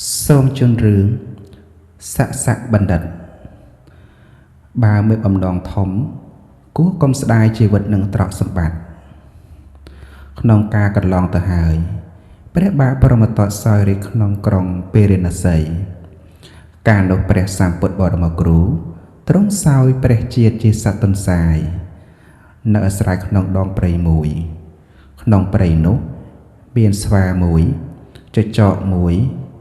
សូមជូនរឿងស័ក្សបណ្ឌិតបើមានបំណងធំគួរកុំស្ដាយជីវិតនឹងទ្រព្យសម្បត្តិក្នុងការកន្លងទៅហើយព្រះបាទបរមត្តសោយរាជក្នុងក្រុងពារាណសីកាលនោះព្រះសម្ពុទ្ធបរមគ្រូទ្រង់សោយព្រះជាតិជាសត្វទន្សាយនៅអាស្រ័យក្នុងដងព្រៃមួយក្នុងព្រៃនោះមានស្វាមួយចចកមួយ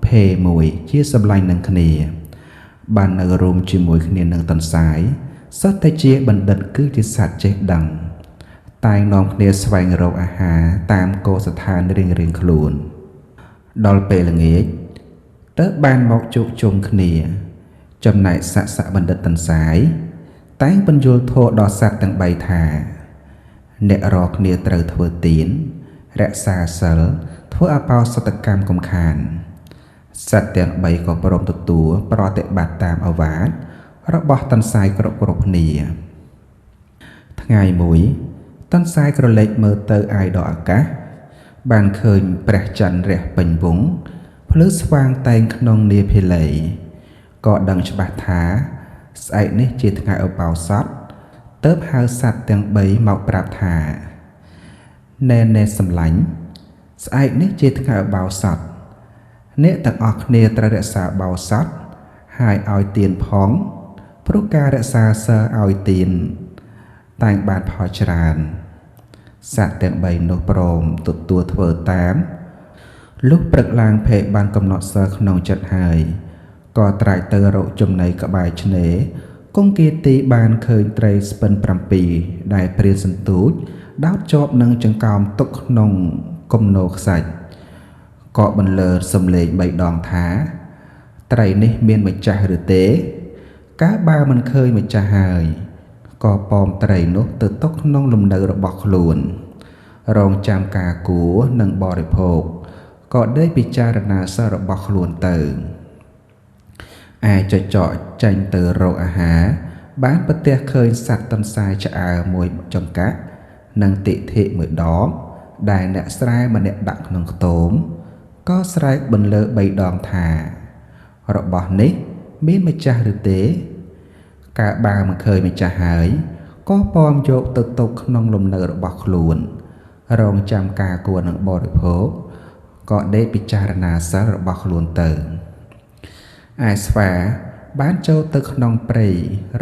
ភេមួយជាសម្លាញ់នឹងគ្នាបាននៅរួមជាមួយគ្នានឹងទន្សាយសុទ្ធតែជាបណ្ឌិតគឺជាសត្វចេះដឹងតែងនាំគ្នាស្វែងរកអាហារតាមកោស្ថានរៀងៗខ្លួនដល់ពេលល្ងាចទៅបានមកជួបជុំគ្នាចំណែកស័ក្សបណ្ឌិតទន្សាយតែងពន្យល់ធម៌ដល់សត្វទាំងបីថាអ្នករាល់គ្នាត្រូវធ្វើទានរក្សាសិលធ្វើអបោសតកម្មកំខានសត្វទាំងបីក៏ព្រមទទួលប្រតិបត្តិតាមឱវាទរបស់ទន្សាយគ្រប់គ្នាថ្ងៃមួយទន្សាយក្រឡេកមើលទៅអាយដល់អាកាសបានឃើញព្រះច័ន្ទរះពេញវង់ភ្លឺស្វាងតែងក្នុងនាភាល័យក៏ដឹងច្បាស់ថាស្អែកនេះជាថ្ងៃឧបោសថទើបហៅសត្វទាំងបីមកប្រាប់ថាណែសម្លាញ់ស្អែកនេះជាថ្ងៃឧបោសថអ្នកទាំងអស់គ្នាត្រូវរក្សាបោសថហើយឲ្យទានផងព្រោះការរក្សាសិលឲ្យទានតែងបានផលច្រើនសត្វទាំងបីនោះព្រមទទួលធ្វើតាមលុះព្រឹកឡើងភេបានកំណត់សិលក្នុងចិត្តហើយក៏ត្រាចទៅរកចំណីក្បែរឆ្នេរគង្គាទីបានឃើញត្រីស្ពិន7ដែលព្រានសន្ទូចដោតជាប់នឹងចង្កោមទុកក្នុងគំនរខ្សាច់ក៏បន្លឺសំឡេងបីដងថាត្រីនេះមានម្ចាស់ឬទេកាលបើមិនឃើញម្ចាស់ហើយក៏ប៉មត្រីនោះទៅទុកក្នុងលំនៅរបស់ខ្លួនរងចាំការគួរនិងបរិភោគក៏ដេកពិចារណាសិលរបស់ខ្លួនទៅឯចចកចេញទៅរកអាហារបានប្រទះឃើញសត្វទន្សាយឆ្អើរមួយចង្កាក់និងទិដ្ឋិមួយដបដែលអ្នកស្រែម្នាក់ដាក់ក្នុងខ្ទមក៏ស្រែកបន្លឺបីដងថារបស់នេះមានម្ចាស់ឬទេកាលបើមិនឃើញម្ចាស់ហើយក៏ប៉មយកទៅទុកក្នុងលំនៅរបស់ខ្លួនរងចាំការគួរនឹងបរិភោគក៏ដេកពិចារណាសិលរបស់ខ្លួនទៅឯស្វាបានចូលទៅក្នុងព្រៃ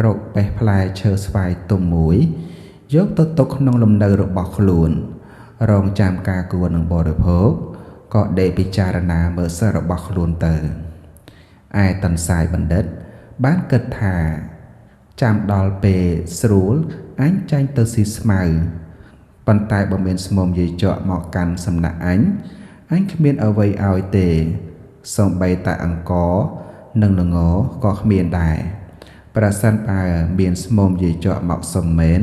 រកបេះផ្លែឈើស្វាយទុំមួយយកទៅទុកក្នុងលំនៅរបស់ខ្លួនរងចាំការគួរនឹងបរិភោគក៏ដេកពិចារណាមើលសិលរបស់ខ្លួនទៅឯទន្សាយបណ្ឌិតបានគិតថាចាំដល់ពេលស្រួលអញចាញ់ទៅស៊ីស្មៅប៉ុន្តែបើមានស្មុំយាយជក់មកកាន់សំណាក់អញគ្មានអ្វីឲ្យទេសូម្បីតែអង្គនិងល្ងក៏គ្មានដែរប្រសិនបើមានស្មុំយាយជក់មកសុំមែន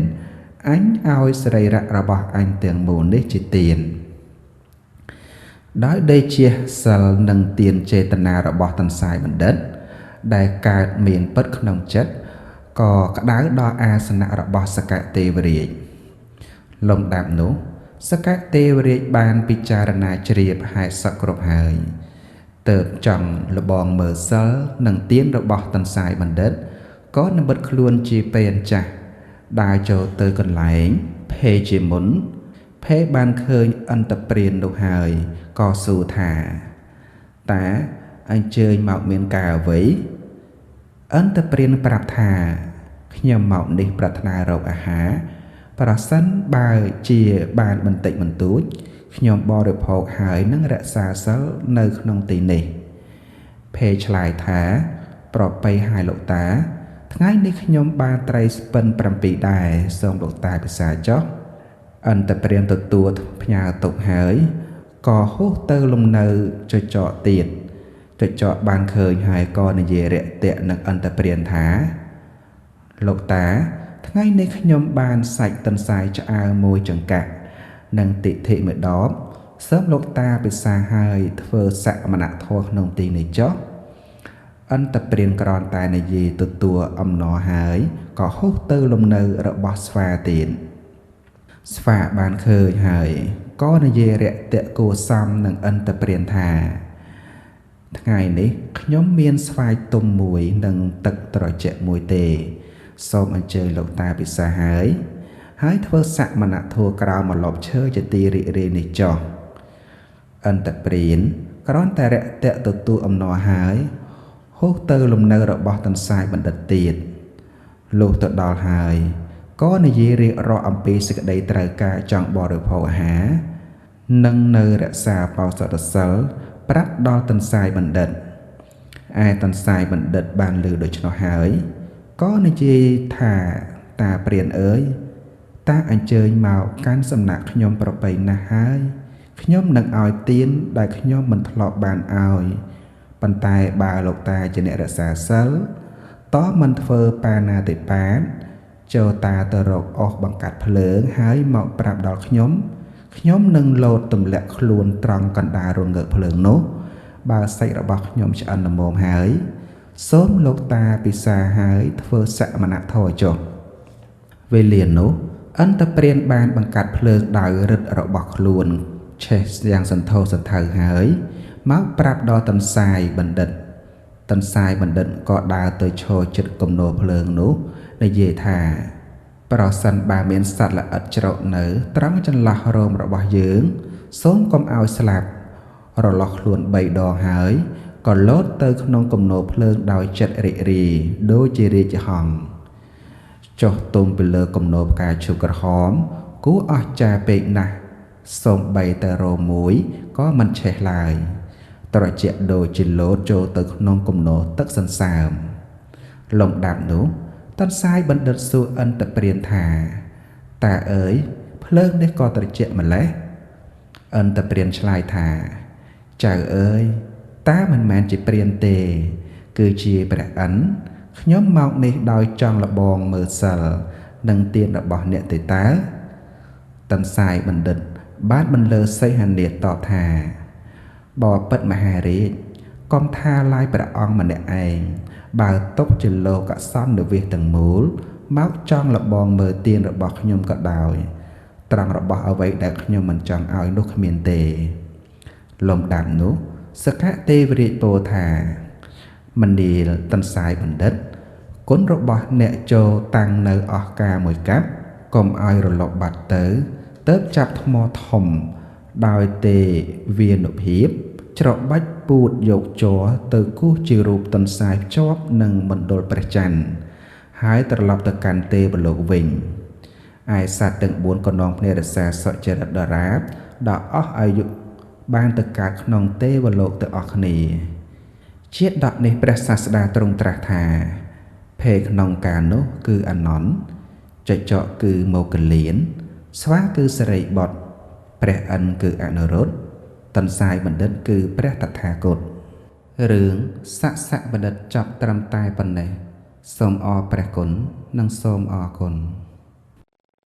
អញឲ្យសរីរៈរបស់អញទាំងមូលនេះជាទានដោយដេជាសិលនិងទានចេតនារបស់ទន្សាយបណ្ឌិតដែលកើតមានពិតក្នុងចិត្តក៏ក្តៅដល់អាសនៈរបស់សកទេវរាជលំដាប់នោះសកទេវរាជបានពិចារណាជ្រាបហេតុសពគ្រប់ហើយទើបចង់លបងមើលសិលនិងទានរបស់ទន្សាយបណ្ឌិតក៏និមិត្តខ្លួនជាពេអញ្ចាស់ដើរចូលទៅកន្លែងភេជាមុនភេបានឃើញអន្តព្រាននោះហើយក៏សួរថាតាអញ្ជើញមកមានការអ្វីអន្តព្រានប្រាប់ថាខ្ញុំមកនេះប្រាថ្នារកអាហារប្រសិនបើជាបានបន្តិចបន្តួចខ្ញុំបរិភោគហើយនឹងរក្សាសិលនៅក្នុងទីនេះភេឆ្លើយថាប្រពៃហើយលោកតាថ្ងៃនេះខ្ញុំបានត្រីស្ពិន7ដែរសូមលោកតាពិសាចុះអន្តព្រានទទួលផ្ញើទុកហើយក៏ហួសទៅលំនៅចចកទៀតចចកបានឃើញហើយក៏និយាយរាក់ទាក់នឹងអន្តព្រានថាលោកតាថ្ងៃនេះខ្ញុំបានសាច់ទន្សាយឆ្អើរមួយចង្កាក់និងទិដ្ឋិមួយដបសូមលោកតាពិសាហើយធ្វើសមណធម៌ក្នុងទីនេះចុះអន្តព្រានក្រនតែនិយាយទទួលអំណរហើយក៏ហួសទៅលំនៅរបស់ស្វាទៀតស្វាបានឃើញហើយក៏និយាយរាក់ទាក់គួរសមនឹងអន្តព្រានថា ថ្ងៃ ថ្ងៃនេះខ្ញុំមានស្វាយទុំមួយនិងទឹកត្រជាក់មួយទេសូមអញ្ជើញលោកតាពិសាហើយហើយធ្វើសមណធម៌ក្រោមម្លប់ឈើជាទីរីករាយនេះចុះឥន្ទព្រានគ្រាន់តែរាក់ទាក់ទទួលអំណរហើយហុះទៅលំនៅរបស់ទន្សាយបណ្ឌិតទៀតលុះទៅដល់ហើយក៏និយាយរៀបរាប់អំពីសេចក្តីត្រូវការចង់បរិភោគអាហារនិងនៅរក្សាបោសថសិលប្រាប់ដល់ទន្សាយបណ្ឌិតឯទន្សាយបណ្ឌិតបានឮដូច្នោះហើយក៏និយាយថាតាព្រានអើយតាអញ្ជើញមកកាន់សំណាក់ខ្ញុំប្រពៃណាស់ហើយខ្ញុំនឹងឲ្យទានដែលខ្ញុំមិនធ្លាប់បានឲ្យប៉ុន្តែបើលោកតាជាអ្នករក្សាសិលតមិនធ្វើបាណាតិបាតចូលតាទៅរកអស់បង្កាត់ភ្លើងហើយមកប្រាប់ដល់ខ្ញុំខ្ញុំនឹងលោតទម្លាក់ខ្លួនត្រង់កណ្ដាលរងើកភ្លើងនោះបើសាច់របស់ខ្ញុំឆ្អិនល្មមហើយសូមលោកតាពិសាហើយធ្វើសមណធម៌ចុះវេលានោះឥន្ទព្រានបានបង្កាត់ភ្លើងដោយឫទ្ធិរបស់ខ្លួនឆេះយ៉ាងសន្ធោសន្ធៅហើយមកប្រាប់ដល់ទន្សាយបណ្ឌិតទន្សាយបណ្ឌិតក៏ដើរទៅឈរជិតគំនរភ្លើងនោះនិយាយថាប្រសិនបើមានសត្វល្អិតច្រកនៅត្រង់ចន្លោះរោមរបស់យើងសូមកុំឲ្យស្លាប់រលាស់ខ្លួន3ដងហើយក៏លោតទៅក្នុងគំនរភ្លើងដោយចិត្តរីករាយដូចជារាជហង្សចុះទុំពីលើគំនរផ្កាឈូកក្រហមគួរអស្ចារ្យពេកណាស់សូម្បីតែរោមមួយក៏មិនឆេះឡើយត្រជាក់ដូចជាលោតចូលទៅក្នុងគំនរទឹកសន្សើមលំដាប់នោះទន្សាយបណ្ឌិតសួរឥន្ទព្រានថាតាអើយភ្លើងនេះក៏ត្រជាក់ម្ល៉េះឥន្ទព្រានឆ្លើយថាចៅអើយតាមិនមែនជាព្រានទេគឺជាព្រះឥន្ទខ្ញុំមកនេះដោយចង់លបងមើលសិលនិងទានរបស់អ្នកទេតើទន្សាយបណ្ឌិតបានបន្លឺសីហនាតបថាបបិទ្ធមហារាជកុំថាឡាយព្រះអង្គម្នាក់ឯងបើទុកជាលោកសន្និវាសទាំងមូលមកចង់លបងមើលទានរបស់ខ្ញុំក៏ដោយត្រង់របស់អ្វីដែលខ្ញុំមិនចង់ឲ្យនោះគ្មានទេលំដាប់នោះសកទេវរាជពោលថាមនាលទន្សាយបណ្ឌិតគុណរបស់អ្នកចូលតាំងនៅអស់ការមួយកាប់កុំឲ្យរលកបាត់ទៅទៅចាប់ថ្មធំដោយទេវានុភាពច្របាច់ពូតយកជ័រទៅគូសជារូបទន្សាយភ្ជាប់នឹងមណ្ឌលព្រះច័ន្ទហើយត្រឡប់ទៅកាន់ទេវលោកវិញឯសត្វទាំង4ក៏នាំគ្នារក្សាសុចរិតដរាបដល់អស់អាយុបានទៅកើតក្នុងទេវលោកទាំងអស់គ្នាជាដកនេះព្រះសាស្តាទ្រង់ត្រាស់ថាភេក្នុងកាលនោះគឺអនន្តចចកគឺមោគលានស្វាគឺសិរីបុត្រព្រះឥន្ទគឺអនុរុទ្ធទន្សាយបណ្ឌិតគឺព្រះតថាគតរឿងស័ក្សបណ្ឌិតចប់ត្រឹមតែប៉ុណ្ណេះសូមអរព្រះគុណនិងសូមអរគុណ